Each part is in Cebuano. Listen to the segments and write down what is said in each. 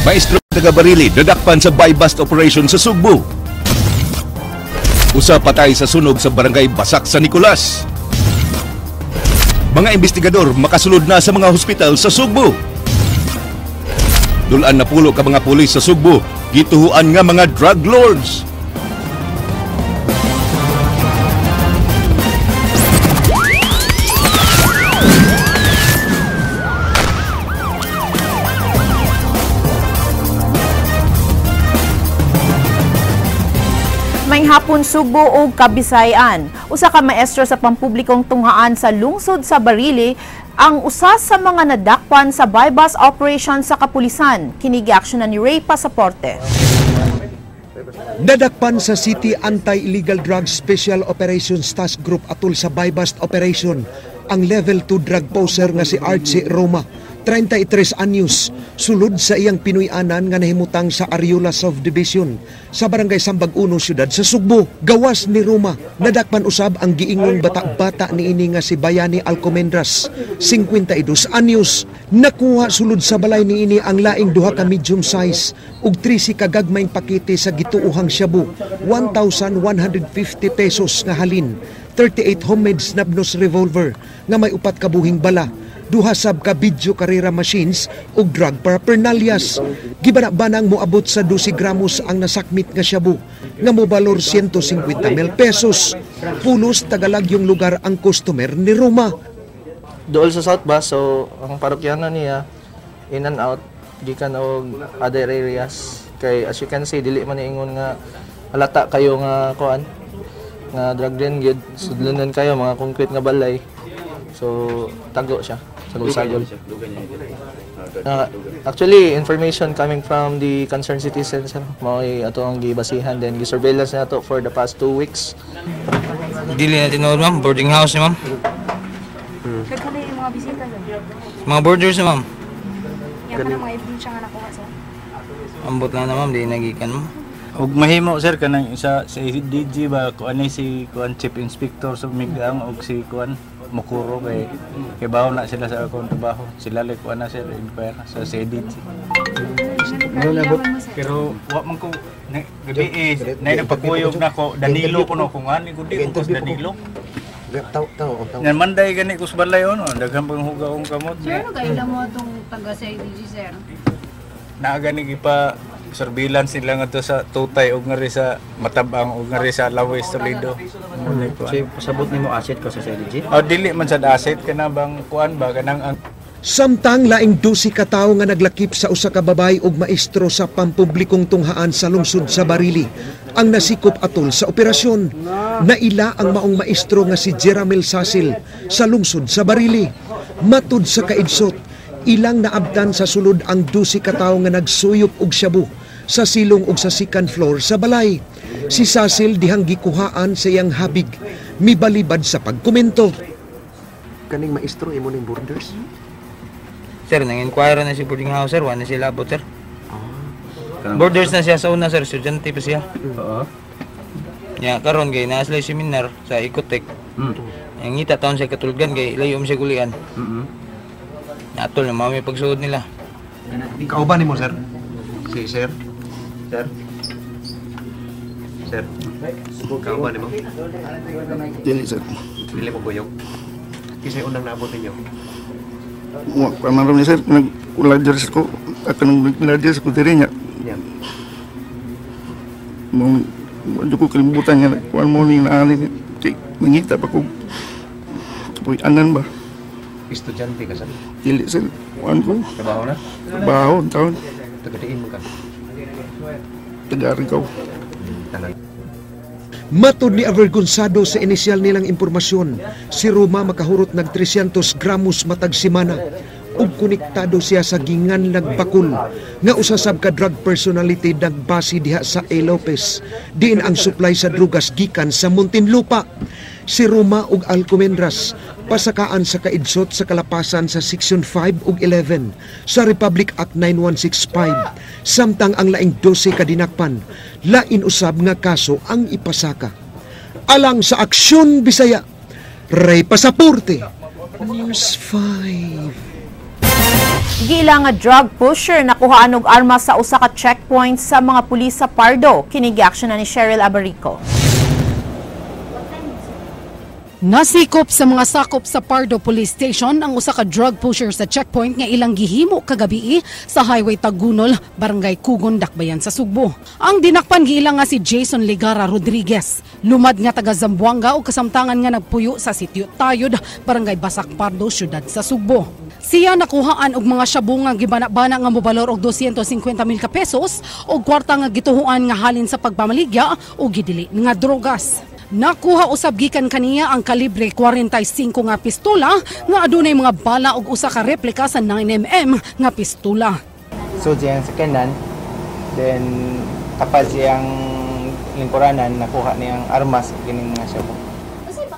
Maestro taga Barili nadakpan sa buy-bust operation sa Sugbo. Usa patay sa sunog sa barangay Basak sa Nicolas. Mga investigador makasulod na sa mga hospital sa Sugbo. Dulaan na pulo ka mga pulis sa Sugbo, gituhuan nga mga drug lords. May hapon Sugbo ug Kabisayan. Usa ka maestro sa pampublikong tunghaan sa lungsod sa Barili ang usa sa mga nadakpan sa buy-bust operation sa kapulisan. Kini giaksyonan ni Ray Pasaporte. Nadakpan sa City Anti-Illegal Drugs Special Operations Task Group atol sa buy-bust operation ang level 2 drug poser nga si Archie Roma, 33 anyos, sulod sa iyang Pinoy-anan nga nahimutang sa Ariola Subdivision sa Barangay Sambag 1, siyudad sa Sugbo. Gawas ni Roma, nadakpan usab ang giingong bata-bata niini nga si Bayani Alcomendras, 52 anyos. Nakuha sulod sa balay niini ang laing duha ka medium size ug 13 ka gagmayng pakete sa gituohang shabu, 1,150 pesos nga halin, 38 homemade snub-nose revolver nga may upat ka buhing bala, duha sab ka video karera machines ug drug paraphernalias. Gibana-banang moabot sa 12 gramos ang nasakmit nga shabu nga mobalor 150 mil pesos. Pulos tagalagyong lugar ang customer ni Roma. Dool sa South Bus, so ang parokyano niya in and out gikan og other areas. Kay as you can see, dili man ingon nga halata kayo nga kuan nga drug den gyud, sudlonon kayo mga concrete nga balay. So tago siya. Sagol-sagol. Actually, information coming from the concerned citizens, mao'y ato ang gibasihan, then gi-surveillance na ato for the past 2 weeks. Dili na tinuod, ma'am, boarding house ni ma'am. Daghan yung mga bisita sir. Mga boarders ni ma'am. Yan ka na mga ebidensya nga nakuha sir. Ambot lang na ma'am, di nagikan ma'am. Og mahimo sir kanang isa sa DG ba kuan ni si kuan Chief Inspector sa Migang og si kuan Mukuro kay bawo na sila sa akong trabaho. Sila like kuan na sir inquire sa CDG. Pero wa man ko gabi eh nay nagpakuyog na ko Danilo kuno kung ani ko di ko Danilo. Taw. Ngan manday gani ko sa balay ono, daghan pang hugaong kamot. Sir, ano kaila mo atong taga CIDG sir? Naa gani gipa surveillance nila ngadto sa Tutay ug ngari sa Matabang ug ngari sa Lawis Toledo. So pasabot nimo asset ko sa CIDG? Oh, dili man sad asset kana bang kuan ba kanang ang Samtang laing 12 ka tawo nga naglakip sa usa ka babay ug maestro sa pampublikong tunghaan sa lungsod sa Barili ang nasikop atol sa operasyon. Naila ang maong maestro nga si Jeramel Sasil sa lungsod sa Barili. Matud sa kaidsot, ilang naabtan sa sulod ang 12 ka tawo nga nagsuyop og shabu sa silong ug sa second floor sa balay. Si Sasil dihang gikuhaan sa iyang habig, mibalibad sa pagkomento. Kaning maestro imo ning borders? Sir, nang-inquire na si boarding house sir, wala na sila abot sir. Borders na siya sa una sir, estudyante pa siya. Oo. Ya, karon kay naa sila seminar sa Ecotech. Ang ngita taon siya katulgan kay layo siya gulian. Natol na mami pagsuod nila. Kauban nimo sir? Si sir? Sir? Sir? Kauban nimo? Dili sir. Dili mo guyog. Kisay unang naabot ninyo? Wa pa man ron sir, nag-laders ko, akan nag-laders ko diri niya. Yeah. Mong wala ko kalimutan niya, kuan mo ning naani kay nangita pa ko. Puy anan ba? Estudyante ka sir? Dili sir, kuan ko. Trabaho na? Trabaho taon. Taga-diin mo ka? Taga Arigao. Matod ni Avergonzado sa inisyal nilang impormasyon, si Roma makahurot nag 300 gramos matag semana ug konektado siya sa ginganlag bakul nga usasab ka drug personality nagbase diha sa A. Lopez. Diin ang supply sa drugas gikan sa Muntinlupa. Si Roma ug Alcomendras pasakaan sa kaidsot sa kalapasan sa Section 5 ug 11 sa Republic Act 9165, samtang ang laing 12 ka dinakpan lain usab nga kaso ang ipasaka. Alang sa Aksyon Bisaya, Ray Pasaporte, News 5. Giila nga drug pusher nakuhaan og armas sa usa ka checkpoint sa mga pulis sa Pardo. Kini giaksyon na ni Cheryl Abarico. Nasikop sa mga sakop sa Pardo Police Station ang usa ka drug pusher sa checkpoint nga ilang gihimo kagabi sa Highway Tagunol, Barangay Kugon, Dakbayan sa Sugbo. Ang dinakpan giila nga si Jason Ligara Rodriguez, lumad nga taga Zamboanga o kasamtangan nga nagpuyo sa sitio Tayod, Barangay Basak, Pardo, syudad sa Sugbo. Siya nakuhaan og mga shabu nga gibana-bana nga mobalor og 250,000 ka pesos og kwarta nga gituhuan nga halin sa pagpamaligya o gidili nga drogas. Nakuha usab gikan kaniya ang kalibre 45 nga pistola nga adunay mga bala og usa ka replika sa 9mm nga pistola. So siyang sakanan, then tapad siyang lingkuranan, nakuha niyang armas kining mga shabu.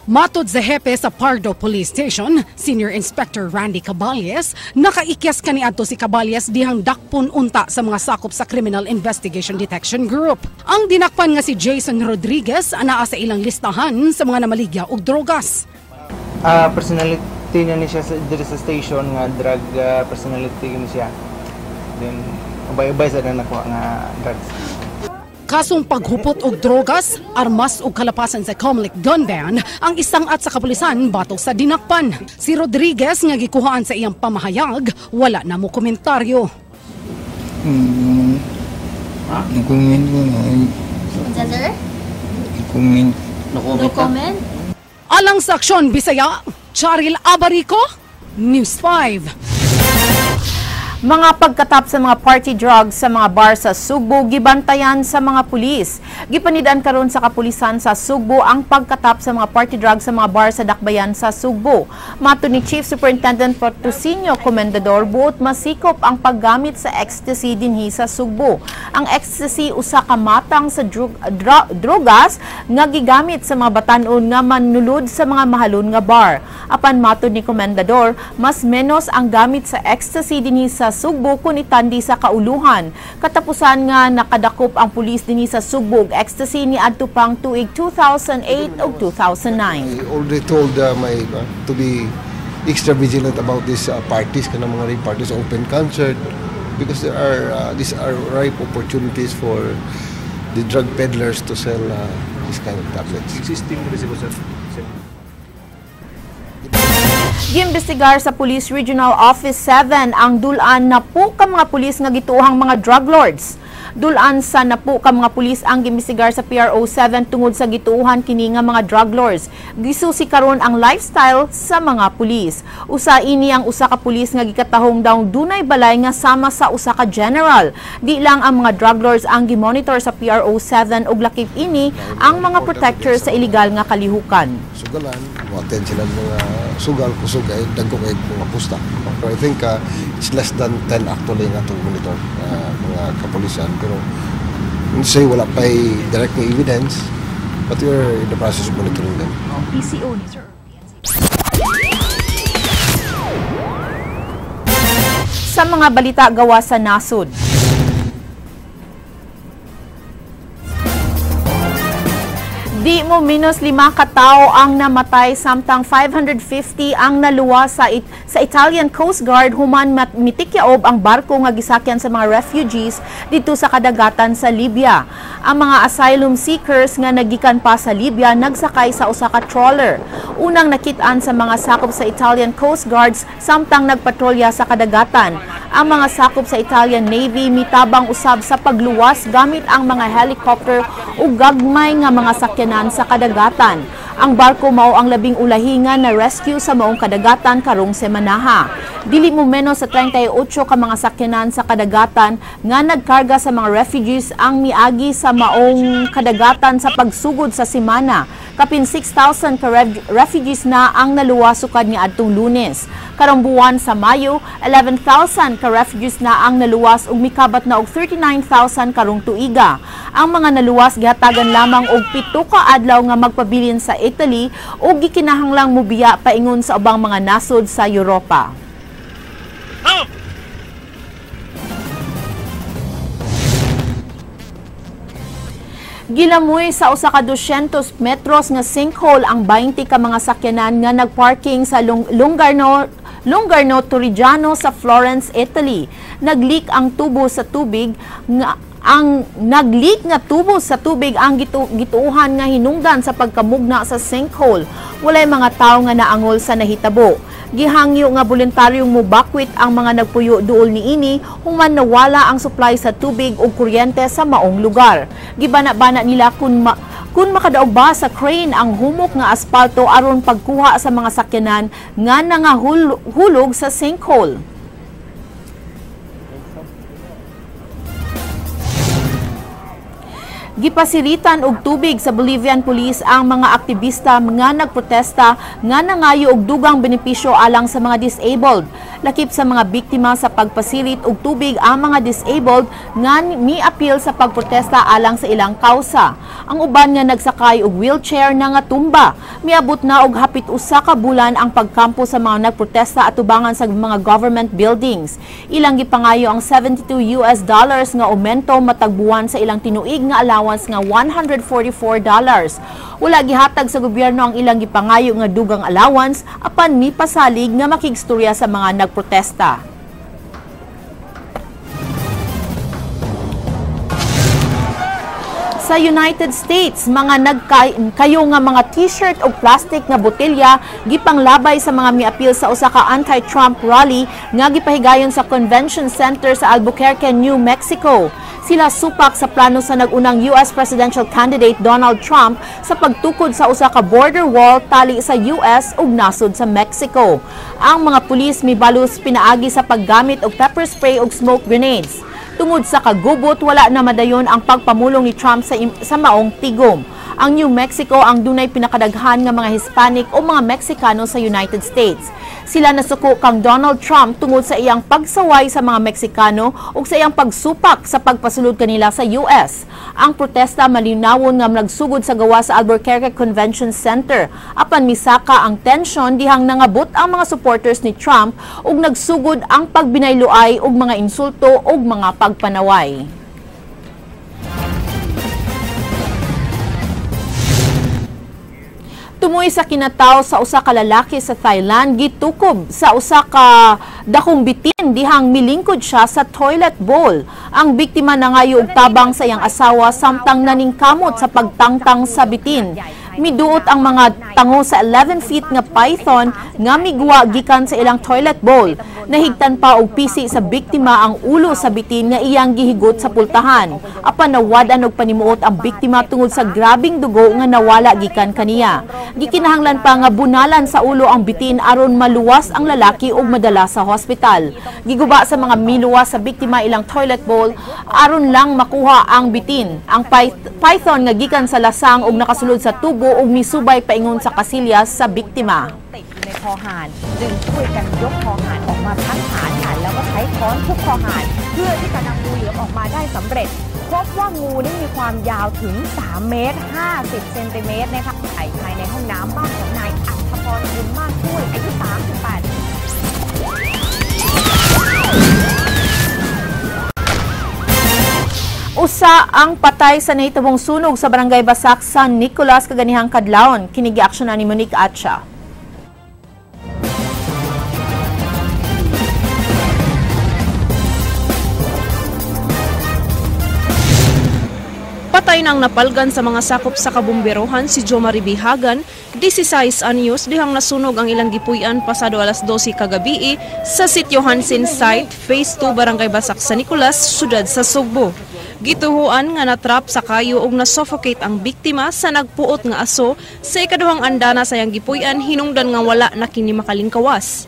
Matod sa hepe sa Pardo Police Station, Senior Inspector Randy Caballes, nakaikyas kaniadto si Caballes dihang dakpon unta sa mga sakop sa Criminal Investigation Detection Group. Ang dinakpan nga si Jason Rodriguez anaa sa ilang listahan sa mga namaligya og drogas. Personality na ni siya diri sa station nga drug personality ni siya. Then ubay-ubay sa na nakuha nga drugs. Kasong paghupot og drogas, armas ug kalapasan sa Comelec gun ban ang isang at sa kapulisan batok sa dinakpan. Si Rodriguez nga gikuhaan sa iyang pamahayag, wala na mo komentaryo. No comment ko na. Sir? Comment. No comment? Alang sa Aksyon Bisaya, Charil Abarico, News 5. Mga pagkatap sa mga party drugs sa mga bar sa Sugbo gibantayan sa mga pulis. Gipanidaan karon sa kapulisan sa Sugbo ang pagkatap sa mga party drugs sa mga bar sa Dakbayan sa Sugbo. Matod ni Chief Superintendent Patrocinio Comendador, buot masikop ang paggamit sa ecstasy dinhi sa Sugbo. Ang ecstasy usa ka matang sa drogas nga gigamit sa mga batan-on nga manulod sa mga mahalon nga bar. Apan matod ni Comendador, mas menos ang gamit sa ecstasy dinhi sa Sugbo kun itandi sa kauluhan. Katapusan nga nakadakop ang pulis dinhi sa Sugbo og ecstasy niadto pang tuig 2008 ug 2009. I already told my to be extra vigilant about these parties, kanang mga rave parties, open concert, because there are these are ripe opportunities for the drug peddlers to sell this kind of tablets. Existing resibo, sir. Giimbestigar sa Police Regional Office 7 ang dulaan na po ka mga pulis nga gituohang mga drug lords. Dulaan sa napu ka mga pulis ang giimbestigar sa PRO 7 tungod sa gituohan kini nga mga drug lords. Gisusi karon ang lifestyle sa mga pulis. Usa ini ang usa ka pulis nga gikatahong daw dunay balay nga sama sa usa ka general. Di lang ang mga drug lords ang gimonitor sa PRO 7 ug lakip ini ang mga protector sa illegal nga kalihukan. Sugalan, mo-attend sila mga sugal, kusog ay dagko kay mga pusta. Pero I think it's less than 10 actually nga itong monitor mga kapulisan. Pero say wala pa direct na evidence, but we are in the process of monitoring them. PCO ni sir. Sa mga balita gawa sa nasod. Di mo minus 5 katao ang namatay samtang 550 ang naluwas sa Italian Coast Guard human mitikyaob ang barko nga gisakyan sa mga refugees dito sa kadagatan sa Libya. Ang mga asylum seekers nga nagikan pa sa Libya nagsakay sa usa ka trawler. Unang nakit-an sa mga sakop sa Italian Coast Guards samtang nagpatrolya sa kadagatan. Ang mga sakop sa Italian Navy mitabang usab sa pagluwas gamit ang mga helicopter ug gagmay nga mga sakyanan sa kadagatan. Ang barko mao ang labing ulahingan na rescue sa maong kadagatan karong semanaha. Dili mo menos sa 38 ka mga sakyanan sa kadagatan nga nagkarga sa mga refugees ang miagi sa maong kadagatan sa pagsugod sa semana. Kapin 6,000 ka refugees na ang naluwas sukad niadtong Lunes. Karong buwan sa Mayo, 11,000 ka refugees na ang naluwas ug mikabat na og 39,000 karong tuiga. Ang mga naluwas gihatagan lamang og 7 ka adlaw nga magpabilin sa Italy ug gikinahanglang mobiya paingon sa ubang mga nasod sa Europa. Gilamoy sa usa ka 200 metros nga sinkhole ang 20 ka mga sakyanan nga nagparking sa Lungarno Lungarno Torrigiano sa Florence, Italy. Nag-leak ang tubo sa tubig nga ang nag-leak nga tubo sa tubig ang gituuhan nga hinungdan sa pagkamugna sa sinkhole. Walay mga tawo nga naangol sa nahitabo. Gihangyo nga voluntaryong mubakwit ang mga nagpuyo duol niini human nawala ang supply sa tubig ug kuryente sa maong lugar. Gibana-bana nila kun makadaog ba sa crane ang humok nga aspalto aron pagkuha sa mga sakyanan nga nangahulog sa sinkhole. Gipasiritan og tubig sa Bolivian Police ang mga aktivista nga nagprotesta nga nangayo og dugang benepisyo alang sa mga disabled. Lakip sa mga biktima sa pagpasirit og tubig ang mga disabled nga miapil sa pagprotesta alang sa ilang kausa. Ang uban nga nagsakay og wheelchair na nga tumba. Miabot na og hapit usa ka bulan ang pagkampo sa mga nagprotesta atubangan sa mga government buildings. Ilang gipangayo ang $72 nga aumento matagbuan sa ilang tinuig nga allowance nga $144. Wala gihatag sa gobyerno ang ilang gipangayo nga dugang allowance apan mipasalig nga makigstorya sa mga nagprotesta. Sa United States, mga nagkayo nga mga t-shirt o plastic nga botelya gipanglabay sa mga miapil sa usa ka anti-Trump rally nga gipahigayon sa Convention Center sa Albuquerque, New Mexico. Sila supak sa plano sa nag-unang US presidential candidate Donald Trump sa pagtukod sa usa ka border wall tali sa US ug nasod sa Mexico. Ang mga pulis mibalus pinaagi sa paggamit og pepper spray ug smoke grenades. Tungod sa kagubot, wala na madayon ang pagpamulong ni Trump sa maong tigom. Ang New Mexico ang dunay pinakadaghan nga mga Hispanic o mga Meksikano sa United States. Sila nasuko kang Donald Trump tungod sa iyang pagsaway sa mga Meksikano ug sa iyang pagsupak sa pagpasulod kanila sa US. Ang protesta malinawon nga nagsugod sa gawa sa Albuquerque Convention Center. Apan misaka ang tensyon dihang nangabot ang mga supporters ni Trump ug nagsugod ang pagbinayluay ug mga insulto ug mga pagpanaway. Tumoy sa kinataw sa usa ka lalaki sa Thailand, gitukob sa usa ka dakong bitin dihang milingkod siya sa toilet bowl. Ang biktima nangayo og tabang sa iyang asawa samtang naningkamot sa pagtangtang sa bitin. Miduot ang mga tango sa 11 feet nga python nga miguwa gikan sa ilang toilet bowl. Nahigtan pa og pisi sa biktima ang ulo sa bitin nga iyang gihigot sa pultahan. Apan nawad-an og panimuot ang biktima tungod sa grabing dugo nga nawala gikan kaniya. Gikinahanglan pa nga bunalan sa ulo ang bitin aron maluwas ang lalaki ug madala sa hospital. Giguba sa mga miluwas sa biktima ilang toilet bowl aron lang makuha ang bitin. Ang python nga gikan sa lasang ug nakasulod sa tubo ug misubay paingon sa kasilyas sa biktima. Usa ang patay sa nahitabong sunog sa Barangay Basak, San Nicolas kaganihang kadlawon. Kini giaksyonan ni Monique Atcha. Patay nang napalgan sa mga sakop sa kabumberohan si Jomari Bihagan, 16 anyos, dihang nasunog ang ilang gipuy-an pasado alas 12 kagabi sa Sitio Hansen Site, Phase 2, Barangay Basak, San Nicolas, siyudad sa Sugbo. Gituhuan nga natrap sa kayo og na-suffocate ang biktima sa nagpuot nga aso sa ikaduhang andana sa iyang gipuy-an hinungdan nga wala na kini makalingkawas.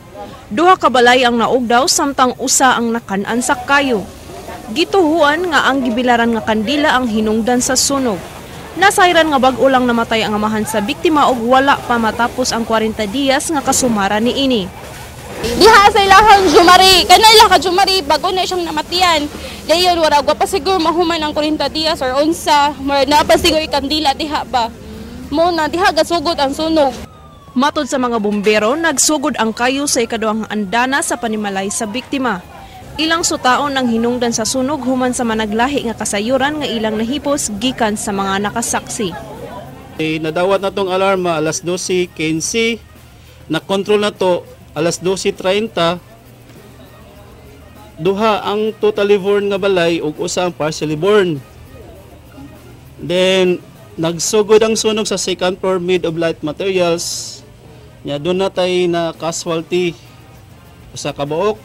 Duha ka balay ang naugdaw samtang usa ang nakan-an sa kayo. Gituhuan nga ang gibilaran nga kandila ang hinungdan sa sunog. Nasayran nga bag-o lang namatay ang amahan sa biktima og wala pa matapos ang 40 diyas nga kasumara niini. Diha sa ilahang Jumari, kanay lang ka Jumari, bago na siyang namatian. Dayon wala pa siguro mahuman ang 40 diyas or unsa, naa pa siguro kandila diha ba. Mo na diha gasugod ang sunog. Matod sa mga bumbero, nagsugod ang kayo sa ikaduhang andana sa panimalay sa biktima. Ilang sutaon ang hinungdan sa sunog human sa managlahi nga kasayuran nga ilang nahipos gikan sa mga nakasaksi. Nadawat na tong alarma alas 12:15, na-control na to Alas 12:30, duha ang totally burn nga balay ug usa ang partially burn. Then nagsugod ang sunog sa second floor made of light materials. Nya doon na tay na casualty usa ka buok.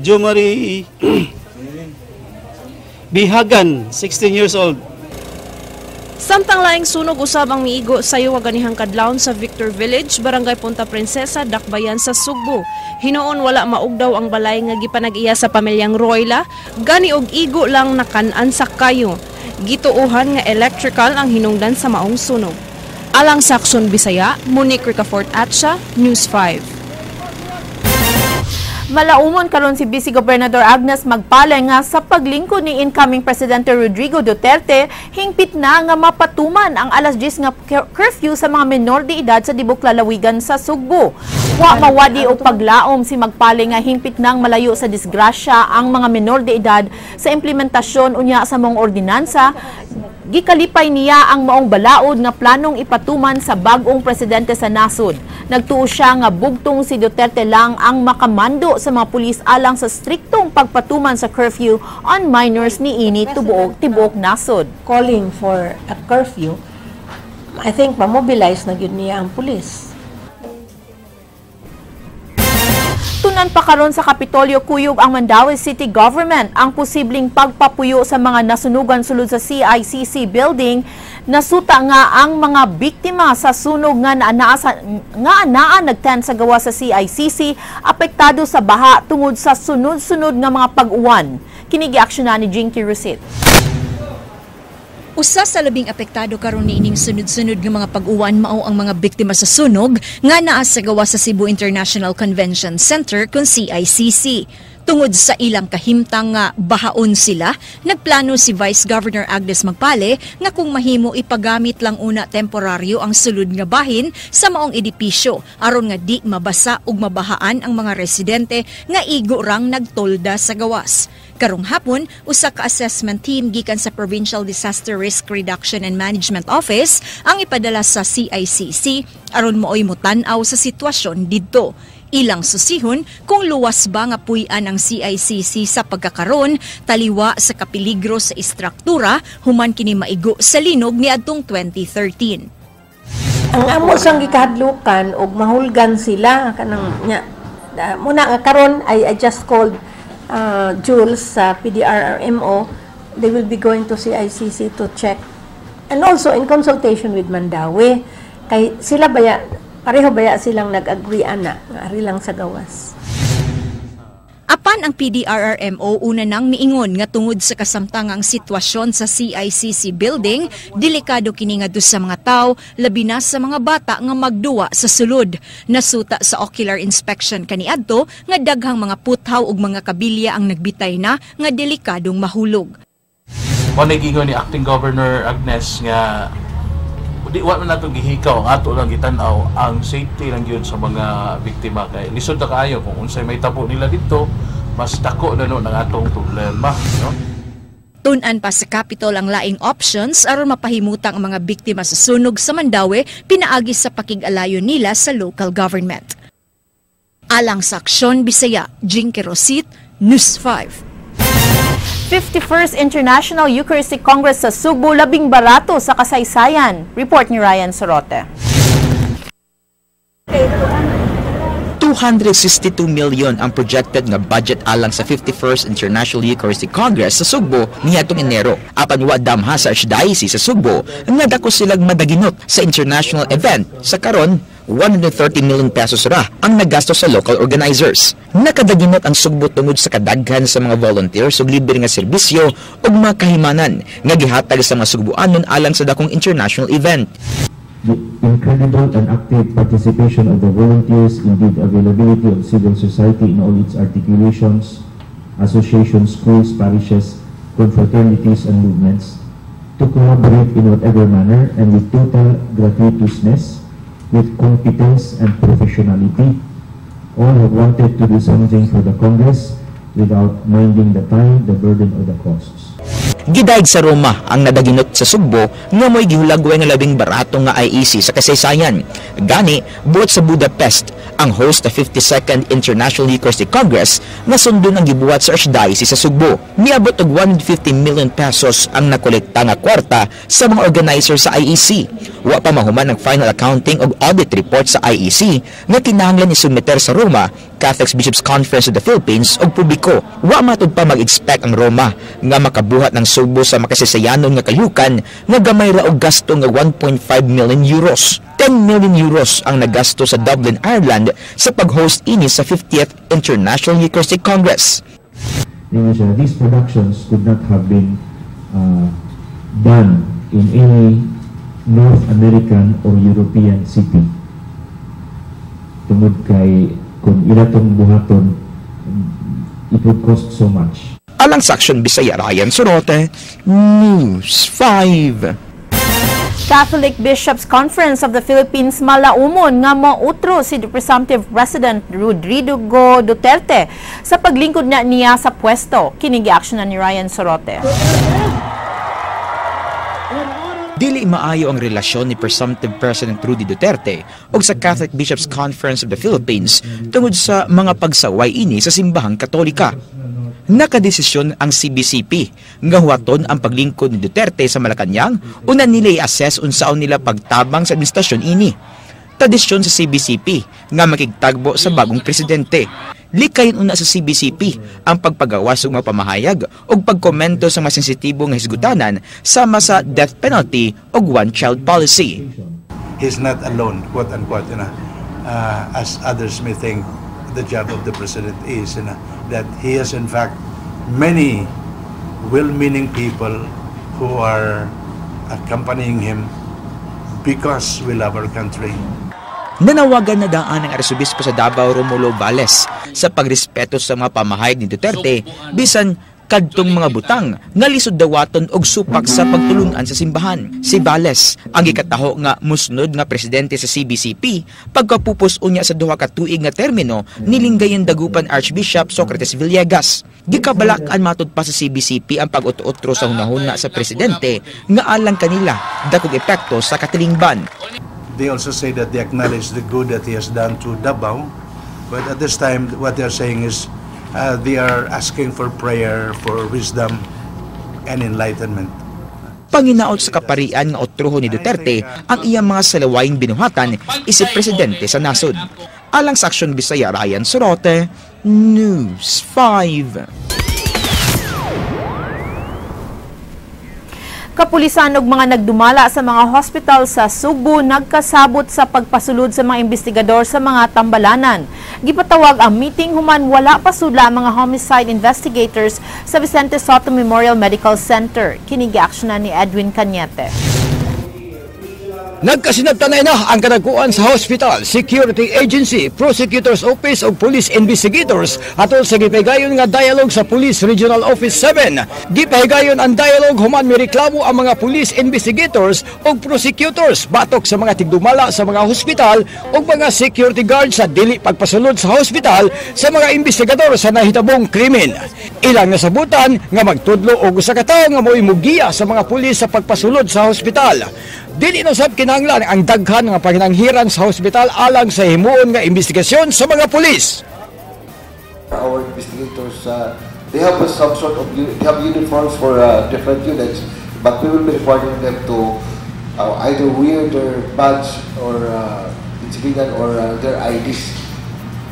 Jomari Bihagan, 16 years old. Samtang laing sunog usab ang miigo sayo kaganihang kadlawon sa Victor Village, Barangay Punta Princesa, Dakbayan sa Sugbo. Hinuon wala maugdaw ang balay nga gipanag-iya sa pamilyang Royla, gani og igo lang nakan-an sa kayo. Gituohan nga electrical ang hinungdan sa maong sunog. Alang sa Aksyon Bisaya, Monique Ricafort Atcha, News 5. Malaumon karon si Vice Gobernador Agnes Magpale nga sa paglingkod ni incoming Presidente Rodrigo Duterte, hingpit na nga mapatuman ang alas 10 nga curfew sa mga menor de edad sa tibok lalawigan sa Sugbo. Wa mawadi og paglaom si Magpale nga hingpit nang malayo sa disgrasya ang mga menor de edad sa implementasyon unya sa maong ordinansa. Gikalipay niya ang maong balaod nga planong ipatuman sa bag-ong presidente sa nasod. Nagtuo siya nga bugtong si Duterte lang ang makamando sa mga pulis alang sa striktong pagpatuman sa curfew on minors niini tibuok tibuok nasod. Calling for a curfew, I think ma-mobilize na gyud niya ang pulis. Tunan pa karon sa Kapitolyo kuyog ang Mandaue City Government ang posibleng pagpapuyo sa mga nasunugan sulod sa CICC building. Nasuta nga ang mga biktima sa sunog nga naa nga anaa nagtent sa gawas sa CICC apektado sa baha tungod sa sunod-sunod nga mga pag-uwan. Kini giaksyonan ni Jinky Rusit. Usa sa labing apektado karon niining sunod-sunod nga mga pag-uwan mao ang mga biktima sa sunog nga naa sa gawas sa Cebu International Convention Center kon CICC. Tungod sa ilang kahimtang nga bahaon sila, nagplano si Vice Governor Agnes Magpale nga kung mahimo ipagamit lang una temporaryo ang sulod nga bahin sa maong edipisyo aron nga di mabasa ug mabahaan ang mga residente nga igo rang nagtolda sa gawas. Karong hapon, usa ka assessment team gikan sa Provincial Disaster Risk Reduction and Management Office ang ipadala sa CICC aron maoy motan-aw sa sitwasyon didto. Ilang susihon kung luwas ba nga puy-an ang CICC sa pagkakaron taliwa sa kapiligro sa istruktura human kini maigo sa linog niadtong 2013. Ang amo sang gikahadlukan og mahulgan sila kanang nya muna nga karon I just called Jules sa PDRRMO. They will be going to CICC to check and also in consultation with Mandaue kay sila baya, pareho baya silang nag-agree ana nga ari lang sa gawas. Apan ang PDRRMO una nang miingon nga tungod sa kasamtangang sitwasyon sa CICC building, delikado kini ngadto sa mga tawo, labi na sa mga bata nga magduwa sa sulod. Nasuta sa ocular inspection kaniadto nga daghang mga puthaw ug mga kabilya ang nagbitay na nga delikadong mahulog. Mao na giingon ni Acting Governor Agnes nga di wa man nato gihikaw, ang ato lang gitan-aw ang safety lang gyud sa mga biktima kay lisod na kaayo kung unsay may tabo nila didto, mas dako na no ng atong problema, no. Tun-an pa sa Capitol ang laing options aron mapahimutang ang mga biktima sa sunog sa Mandaue pinaagi sa pakig-alayo nila sa local government. Alang sa Aksyon Bisaya, Jinky Rosit, News 5. 51st International Eucharistic Congress sa Sugbo, labing barato sa kasaysayan. Report ni Ryan Sorote. 262 million ang projected nga budget alang sa 51st International Eucharistic Congress sa Sugbo niadtong Enero. Apan wa damha sa Archdiocese sa Sugbo nga dako silang madaginot sa international event. Sa karon, ₱130 million ra ang nagasto sa local organizers. Nakadaginot ang Sugbo tungod sa kadaghan sa mga volunteers ug libre nga serbisyo ug mga kahimanan nga gihatag sa mga Sugboanon alang sa dakong international event. The incredible and active participation of the volunteers, indeed availability of civil society in all its articulations, associations, schools, parishes, confraternities, and movements, to collaborate in whatever manner and with total gratuitousness, with competence and professionality. All have wanted to do something for the Congress without minding the time, the burden, or the costs. Gidayeg sa Roma ang nadaginot sa Sugbo nga mo'y gihulagway nga labing barato nga IEC sa kasaysayan. Gani, buot sa Budapest ang host sa 52nd International Eucharistic Congress nga sundon ang gibuhat sa Archdiocese sa Sugbo. Niabot og 150 million pesos ang nakolekta nga kwarta sa mga organizer sa IEC. Wa pa mahuman ang final accounting og audit report sa IEC nga kinahanglan isumiter sa Roma, Catholic Bishops Conference of the Philippines ug publiko. Wa matud pa mag-expect ang Roma nga makabuhat ng Sugbo sa makasaysayanon nga kalihukan nga gamay ra og gasto nga 1.5 million euros. 10 million euros ang nagasto sa Dublin, Ireland sa pag-host ini sa 50th International Eucharistic Congress. Ninyo siya, these productions could not have been done in any North American or European city. Tungod kay kung ila tong buhaton, it would cost so much. Alang sa Action Bisaya, Ryan Sorote, News 5. Catholic Bishops Conference of the Philippines malaumon nga mautro si presumptive President Rodrigo Duterte sa paglingkod na niya sa pwesto. Kini action na ni Ryan Sorote. Dili maayo ang relasyon ni presumptive President Rudy Duterte ug sa Catholic Bishops Conference of the Philippines tungod sa mga pagsaway ini sa simbahang Katolika. Nakadesisyon ang CBCP nga huwaton ang paglingkod ni Duterte sa Malacañang, una nila i-assess unsaon nila pagtabang sa administrasyon ini. Tradisyon sa CBCP nga makigtagbo sa bagong presidente. Likayon una sa CBCP ang pagpagawas og mga pamahayag ug pagkomento sa mga sensitibo nga hisgutanan sama sa death penalty ug one-child policy. He's not alone, quote unquote, as others may think the job of the president is, that he has in fact many well-meaning people who are accompanying him because we love our country. Nanawagan na daan ang Arsobispo sa Davao, Romulo Valles, sa pagrespeto sa mga pamahayag ni Duterte bisan kadtong mga butang nga lisod dawaton og supak sa pagtulunan sa simbahan. Si Valles ang gikataho nga musnod nga presidente sa CBCP pagkapupos unya sa 2 ka tuig nga termino ni Lingayen Dagupan Archbishop Socrates Villegas. Gikabalak-an matud pa sa CBCP ang pag-utro sa hunahuna sa presidente nga alang kanila dakog epekto sa katilingban. They also say that they acknowledge the good that he has done to Davao, but at this time, what they are saying is they are asking for prayer, for wisdom and enlightenment. Panginaot sa kaparian nga otruho ni Duterte ang iyang mga salawayng binuhatan isip presidente sa nasod. Alang sa Action Bisaya, Ryan Sorote, News 5. Kapulisan ug mga nagdumala sa mga hospital sa Sugbo nagkasabot sa pagpasulod sa mga investigador sa mga tambalanan. Gipatawag ang meeting human wala pa sudla ang mga homicide investigators sa Vicente Sotto Memorial Medical Center. Kini na ni Edwin Cañete. Nagkasinabtanay na ang kadakuan sa hospital, security agency, prosecutor's office ug police investigators atol sa gipahigayon nga dialogue sa Police Regional Office 7. Gipahigayon ang dialogue human mireklamo ang mga police investigators ug prosecutors batok sa mga tigdumala sa mga hospital ug mga security guards sa dili pagpasulod sa hospital sa mga investigador sa nahitabong krimen. Ilang nasabutan nga magtudlo og usa ka tawo nga mo'y mugiya sa mga pulis sa pagpasulod sa hospital. Dili na sab kinahanglan ang daghan nga panginanghiran sa hospital alang sa himuon nga investigasyon sa mga pulis. Our investigators, they have some sort of, they have uniforms for different units, but we will be requiring them to either wear their badge or civilian or their IDs.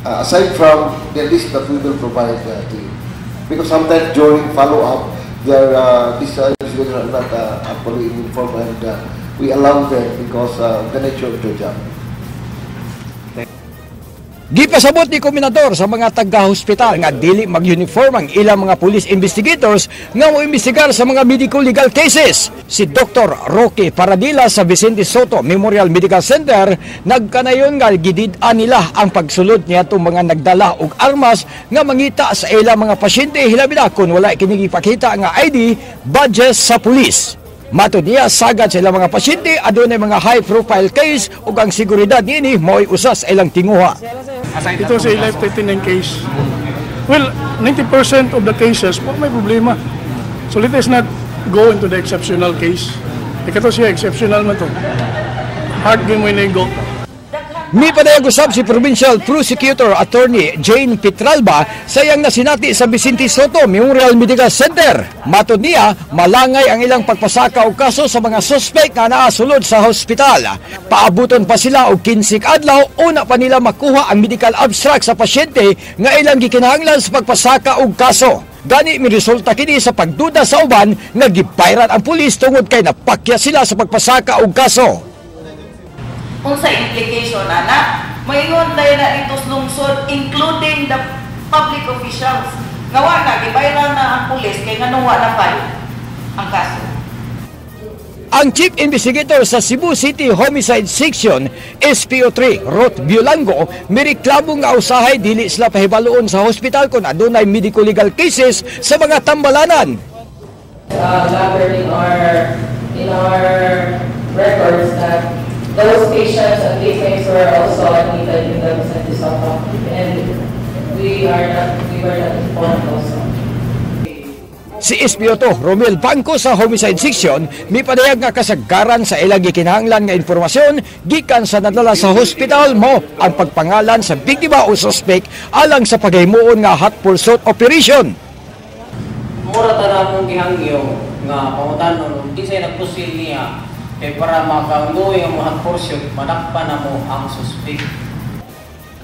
Aside from the list that we will provide to you. Because sometimes during follow-up, these investigators are not actually in uniform and we allow them because the nature of their job. Gipasabot ni Kombinador sa mga taga-hospital nga dili mag-uniform ang ilang mga police investigators nga moimbestigar sa mga medical legal cases. Si Dr. Roque Paradilla sa Vicente Sotto Memorial Medical Center nagkanayon nga gidid-an nila ang pagsulod niadtong mga nagdala og armas nga mangita sa ilang mga pasyente, hilabi na kung wala kini gipakita nga ID, badges sa pulis. Matod niya, sagad sa ilang mga pasyente adunay mga high profile case ug ang seguridad niini mao'y usa sa ilang tinguha. Ito sa life-threatening case. Well, 90% of the cases, may problema. So let us not go into the exceptional case. Ikato siya, exceptional man to. Heart game mo go. Mipadayag usab si Provincial Prosecutor Attorney Jane Petralba sa iyang nasinati sa Vicente Soto Memorial Medical Center. Matod niya, malangay ang ilang pagpasaka og kaso sa mga suspect nga naa sulod sa hospital. Paabuton pa sila og 15 ka adlaw una pa nila makuha ang medical abstract sa pasyente nga ilang gikinahanglan sa pagpasaka og kaso. Gani miresulta kini sa pagduda sa uban nga gibayran ang pulis tungod kay napakya sila sa pagpasaka og kaso. Unsa implication ana, maingon tayo na dito sa lungsod, including the public officials, nga wa na gibayran na ang pulis kay nganong wa na file ang kaso. Ang Chief Investigator sa Cebu City Homicide Section, SPO3 Ruth Biolango, mireklamo nga usahay dili sila pahibaluon sa hospital kung adunay medico-legal cases sa mga tambalanan. Gathered in our records that those patients and victims were also admitted in the Vicente Sotto, and we were not informed also. Si SPO2 Romel Bangko sa Homicide Section mipadayag nga kasagaran sa ilang gikinahanglan nga informasyon gikan sa nadala sa hospital mo ang pagpangalan sa biktima o suspect alang sa paghimuon nga hot pursuit operation. Mura ta na mong gihangyo nga pangutanon kung kinsay nagpusil niya kay para maka-ongoing ang hot pursuit, madakpan na mo ang suspect.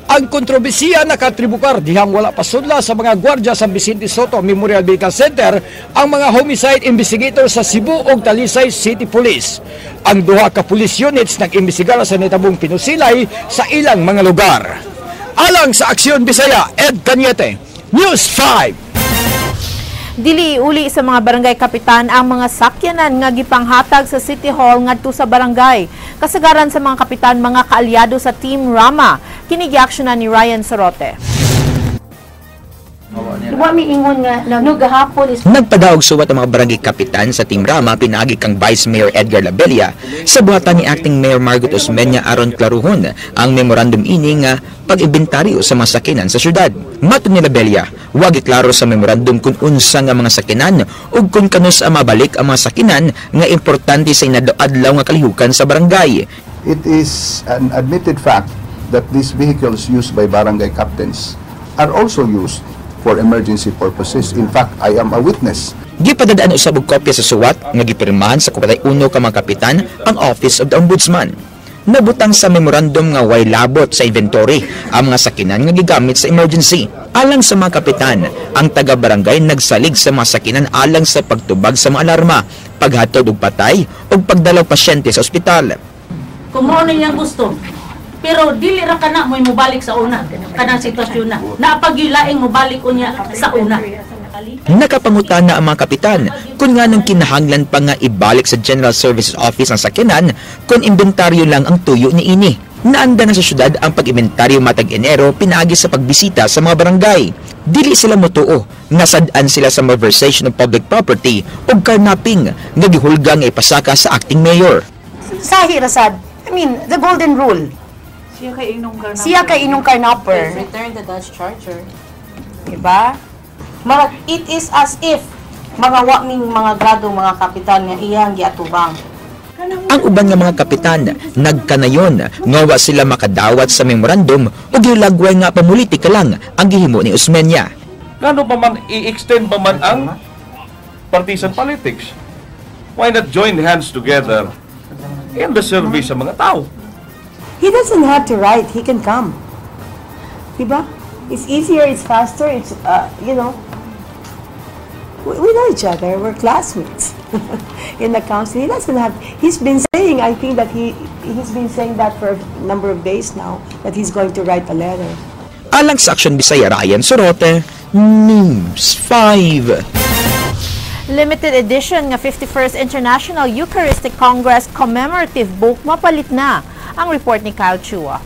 Ang kontrobersiya nakatribukar dihang wala pa sudla sa mga gwardya sa Vicente Sotto Memorial Medical Center ang mga homicide investigator sa Cebu ug Talisay City Police. Ang duha ka police units nag-imbestigar sa nitabong pinusilay sa ilang mga lugar. Alang sa Aksyon Bisaya, Ed Cañete, News 5. Dili uli sa mga barangay kapitan ang mga sakyanan nga gipanghatag sa City Hall ngadto sa barangay. Kasagaran sa mga kapitan, mga kaalyado sa Team Rama. Kini giaksyonan ni Ryan Sorote. Wa mi ingon nga no gahapon is Nagpadaog suwat ang mga barangay kapitan sa Team Rama pinaagi kang Vice Mayor Edgar Labella sa buhatan ni Acting Mayor Margot Osmeña aron klaruhon ang memorandum ini nga pag-inventaryo sa mga sakinan sa syudad. Matod ni Labella, wa giklaro sa memorandum kung unsa nga mga sakinan ug kung kanus ang mabalik ang mga sakinan nga importante sa inadlaw-adlaw nga kalihukan sa barangay. It is an admitted fact that these vehicles used by barangay captains are also used for emergency purposes. In fact, I am a witness. Gipadadaan usab og kopya sa suwat nga gipirmahan sa 41 ka mga kapitan ang Office of the Ombudsman. Nabutang sa memorandum nga way labot sa inventory ang mga sakinan nga gigamit sa emergency. Alang sa mga kapitan, ang taga-barangay nagsalig sa mga sakinan alang sa pagtubag sa mga alarma, paghatod og patay ug pagdala og pasyente sa ospital. Kung mao na niyang gusto. Pero dili ra kana mo'y mobalik sa una, kanang sitwasyon na. Napagilaing mobalik unya sa una. Nakapangutana ang mga kapitan kung nganong kinahanglan pa nga ibalik sa General Services Office ang sakyanan kung inventaryo lang ang tuyo ni ini. Naanda na sa syudad ang pag-inventaryo matag Enero pinaagi sa pagbisita sa mga barangay. Dili sila motuo nga sad-an sila sa malversation of public property ug carnapping nga gihulga nga ipasaka sa acting mayor. Sahi rasad. I mean, the golden rule. Siya kay inong carnapper. Siya kay inong carnapper. Return the Dodge Charger. Diba? Marag, it is as if mga wa ming mga grado, mga kapitan nga iyang giatubang. Ang uban nga mga kapitan nagkanayon nga wa sila makadawat sa memorandum ug gilagway nga pamulitika lang ang gihimo ni Osmeña. Ngano pa man i-extend pa man ang partisan politics? Why not join hands together in the service sa mga tao? He doesn't have to write, he can come. Diba? It's easier, it's faster, it's. We know each other, we're classmates in the council. He doesn't have, he's been saying, I think that he's been saying that for a number of days now, that he's going to write a letter. Alang sa Aksyon Bisaya, Ryan Sorote, News 5. Limited edition nga 51st International Eucharistic Congress commemorative book mapalit na. Ang report ni Kyle Chua.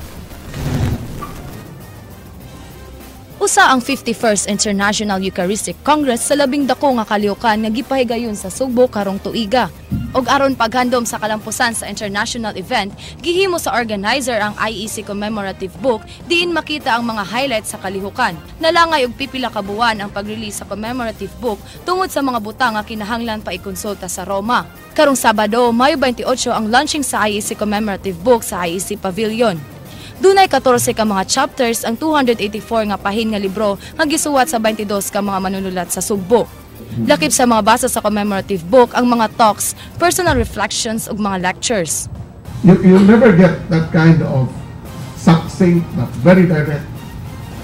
Usa ang 51st International Eucharistic Congress sa labing dako nga kalihukan nga gipahigayon sa Sugbo karong tuiga. Og aron paghandom sa kalampusan sa international event, gihimo sa organizer ang IEC commemorative book diin makita ang mga highlights sa kalihukan. Nalangay og pipila ka buwan ang pag-release sa commemorative book tungod sa mga butang nga kinahanglan pa ikonsulta sa Roma. Karong Sabado, Mayo 28, ang launching sa IEC commemorative book sa IEC Pavilion. Dunay 14 ka mga chapters ang 284 nga pahin nga libro nga gisuwat sa 22 ka mga manunulat sa Sugbo. Lakip sa mga basa sa commemorative book ang mga talks, personal reflections ug mga lectures. You'll never get that kind of succinct but very direct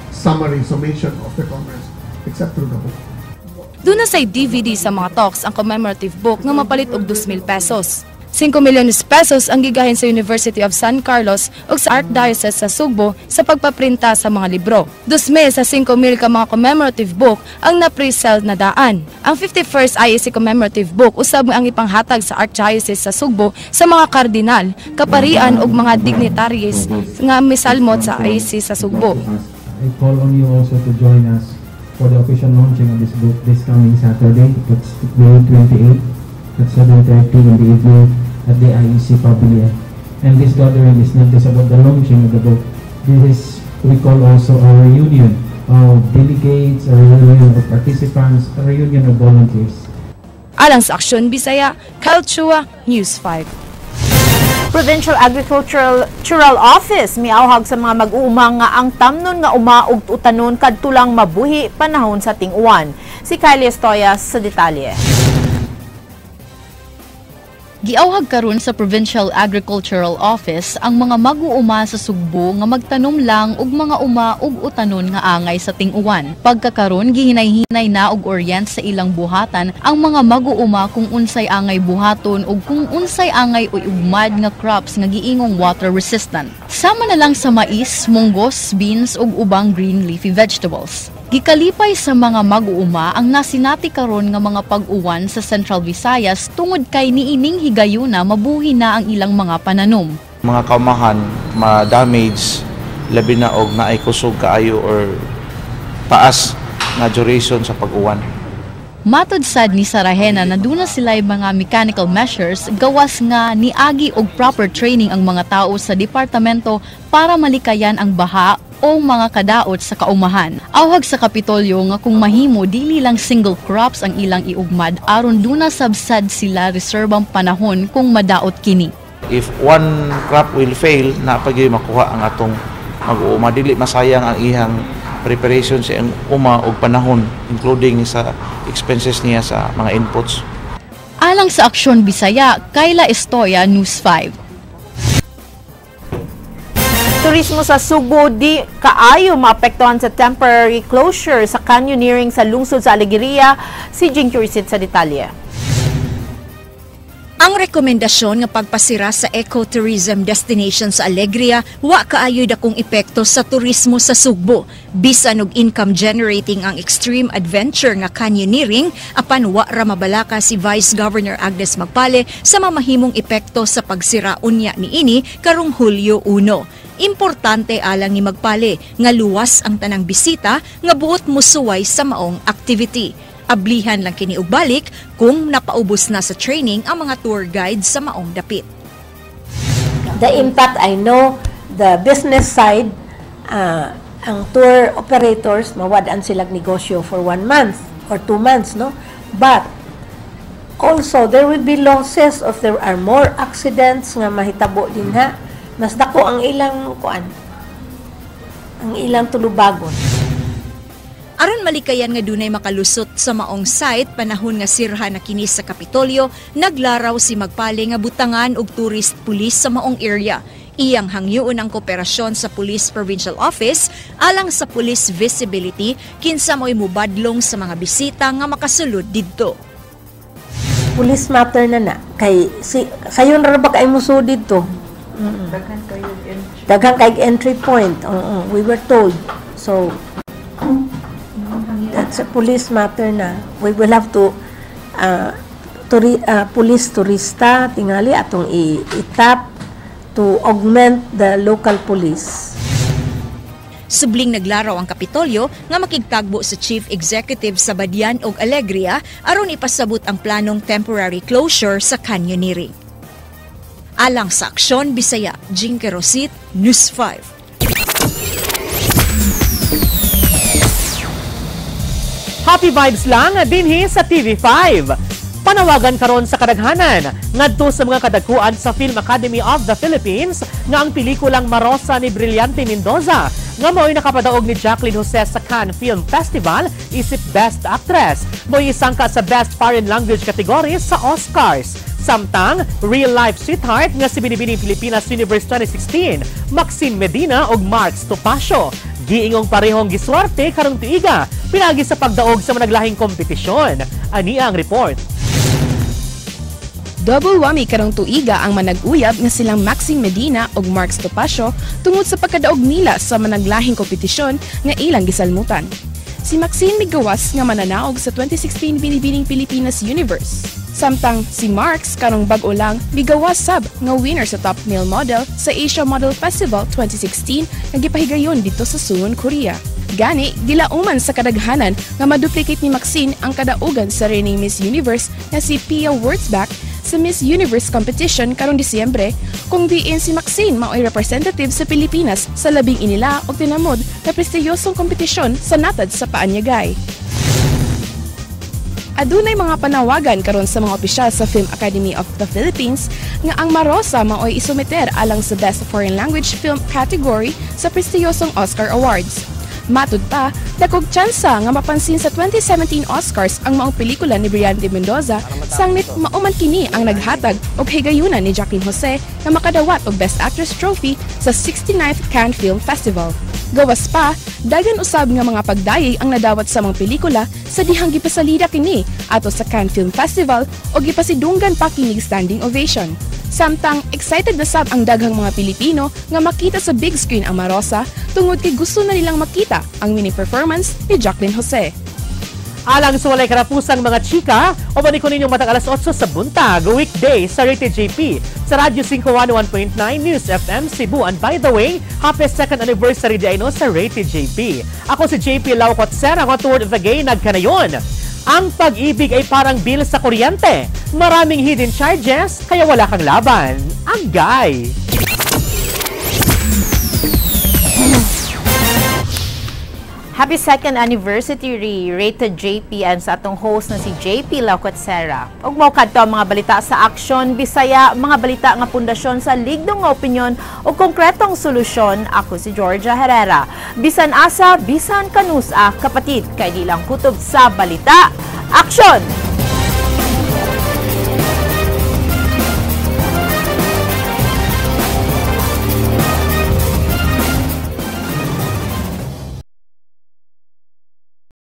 summary, summation of the Congress except through the book. Duna say DVD sa mga talks ang commemorative book nga mapalit og 2,000 pesos. 5 milyones pesos ang gigahin sa University of San Carlos ug sa Archdiocese sa Sugbo sa pagpaprinta sa mga libro. 2,000 sa 5,000 ka mga commemorative book ang na-pre-sell na daan. Ang 51st IEC commemorative book usab ang ipanghatag sa Archdiocese sa Sugbo sa mga kardinal, kaparian ug mga dignitaries nga misalmot sa IEC sa Sugbo. I call on you also to join us for the official launching of this book this coming Saturday. That's May 28 at 7:30 in the evening at the IEC Pavilion. And this gathering is not just about the launching of the book. This is, we call also a reunion of delegates, a reunion of participants, a reunion of volunteers. Alang sa Aksyon Bisaya, Kyle Chua, News 5. Provincial Agricultural Office miawhag sa mga mag-uuma nga ang tamnon nga uma ug utanon kadto lang mabuhi panahon sa ting-uwan. Si Kylie Estoyas sa detalye. Giawhag karon sa Provincial Agricultural Office ang mga mag-uuma sa Sugbo nga magtanom lang og mga uma ug utanon nga angay sa ting-uwan. Pagkakaron, gihinay-hinay na og orient sa ilang buhatan ang mga mag-uuma kung unsay angay buhaton ug kung unsay angay ugmad nga crops nga giingong water resistant. Sama na lang sa mais, munggos, beans ug ubang green leafy vegetables. Gikalipay sa mga mag-uuma ang nasinati karon nga mga pag-uwan sa Central Visayas tungod kay niining higayuna mabuhi na ang ilang mga pananom. Mga kaumahan ma-damage, labi na og naay kusog kaayo or taas nga duration sa pag-uwan. Matod sad ni Sarahena na duna sila'y mga mechanical measures gawas nga niagi og proper training ang mga tao sa departamento para malikayan ang baha o mga kadaot sa kaumahan. Awhag sa Kapitolyo nga kung mahimo dili lang single crops ang ilang iugmad aron duna sabsad sila reserbang panahon kung madaot kini. If one crop will fail, naa pa gyud makuha ang atong mag-uuma. Dili masayang ang ihang preparation sa iyang uma og panahon, including sa expenses niya sa mga inputs. Alang sa Aksyon Bisaya, Kyla Estoya, News 5. Turismo sa Sugbo di kaayo maapektuhan sa temporary closure sa canyoneering sa lungsod sa Alegria. Si Jing Curisit sa detalye. Ang rekomendasyon nga pagpasira sa ecotourism destination sa Alegria wa kaayo dakong epekto sa turismo sa Sugbo. Bisan og income generating ang extreme adventure nga canyoneering, apan wa ra mabalaka si Vice Governor Agnes Magpale sa mamahimong epekto sa pagsira unya niini karong Hulyo 1. Importante alang ni Magpale nga luwas ang tanang bisita nga buot musuway sa maong activity. Ablihan lang kini og balik kung napaubos na sa training ang mga tour guide sa maong dapit. The impact, I know, the business side, ang tour operators, mawad-an silang negosyo for 1 month or 2 months, no? But also, there will be losses if there are more accidents nga mahitabo din ha. Mas dako ang ilang kuan, ang ilang tulubagon. Aron malikayan nga dunay makalusot sa maong site panahon nga sirha na kini sa Kapitolyo, naglaraw si Magpale nga butangan og tourist police sa maong area. Iyang hangyoon ang kooperasyon sa Police Provincial Office alang sa police visibility kinsa mo'y mubadlong sa mga bisita nga makasulod didto. Police matter na na. Kay, si, sayon ra ba kay musulod didto? Daghan kayo entry. Daghan kay entry point. Oo, we were told. So, that's a police matter na. We will have to police turista tingali atong i-tap to augment the local police. Subling naglaraw ang Kapitolyo nga makigtagbo sa Chief Executive sa Badian og Alegria aron ipasabot ang planong temporary closure sa canyoneering. Alang sa Aksyon Bisaya, Jinky Rosit, News 5. Happy vibes lang dinhi sa TV5. Panawagan karon sa kadaghanan ngadto sa mga kadagkuan sa Film Academy of the Philippines nga ang pelikulang Marosa ni Brillante Mendoza nga mao'y nakapadaog ni Jacqueline Jose sa Cannes Film Festival isip Best Actress. Mao'y isangka sa Best Foreign Language category sa Oscars. Samtang real life sweetheart nga si Binibining Pilipinas Universe 2016, Maxine Medina ug Mark Topacio. Giingong parehong giswerte karong tuiga pinagi sa pagdaog sa managlahing kompetisyon. Ani ang report. Double whammy karong tuiga ang manag-uyab nga silang Maxine Medina ug Mark Topacio tungod sa pagkadaog nila sa managlahing kompetisyon nga ilang gisalmutan. Si Maxine migawas nga mananaog sa 2016 Binibining Pilipinas Universe. Samtang si Marks karong bag-o lang migawas sab nga winner sa Top Male Model sa Asia Model Festival 2016 nga gipahigayon dito sa Suwon, Korea. Gani, gilauman sa kadaghanan nga maduplicate ni Maxine ang kadaugan sa reigning Miss Universe nga si Pia Wurtzbach sa Miss Universe competition karong Disyembre, kung diin si Maxine mao'y representative sa Pilipinas sa labing inila og tinamod na prestiyosong kompetisyon sa natad sa Paanyagay. Adunay mga panawagan karon sa mga opisyal sa Film Academy of the Philippines nga ang Marosa mao'y isumiter alang sa Best Foreign Language Film category sa prestiyosong Oscar Awards. Matud pa, dakog tsansa nga mapansin sa 2017 Oscars ang maong pelikula ni Brillante Mendoza, sangnit mauman kini ang naghatag og higayunan ni Jacqueline Jose nga makadawat og Best Actress Trophy sa 69th Cannes Film Festival. Gawas pa, dagan usab nga mga pagdayeg ang nadawat sa mga pelikula sa dihang gipasalida kini ato sa Cannes Film Festival o gipasidunggan pa kinig standing ovation. Samtang excited na sab ang daghang mga Pilipino nga makita sa big screen ang Marosa tungod kay gusto na nilang makita ang winning performance ni Jacqueline Jose. Alang sa walay karapusang mga chika, uban ko ninyong matag alas 8 sa buntag, weekday sa Rated JP, sa Radyo 511.9 News FM Cebu. And by the way, happy second anniversary di no sa Rated JP. Ako si JP Laucot Sera, ang word of the gay, nagkanayon. Ang pag-ibig ay parang bill sa kuryente. Maraming hidden charges, kaya wala kang laban. Ang guy! Happy second anniversary, Rated JP, and sa atong host na si JP Laucotsera. Ug mao kadto ang mga balita sa Aksyon Bisaya, mga balita nga pundasyon sa ligdong nga opinyon ug konkretong solusyon. Ako si Georgia Herrera. Bisan asa, bisan kanusa, kapatid, kay di lang kutob sa balita. Aksyon!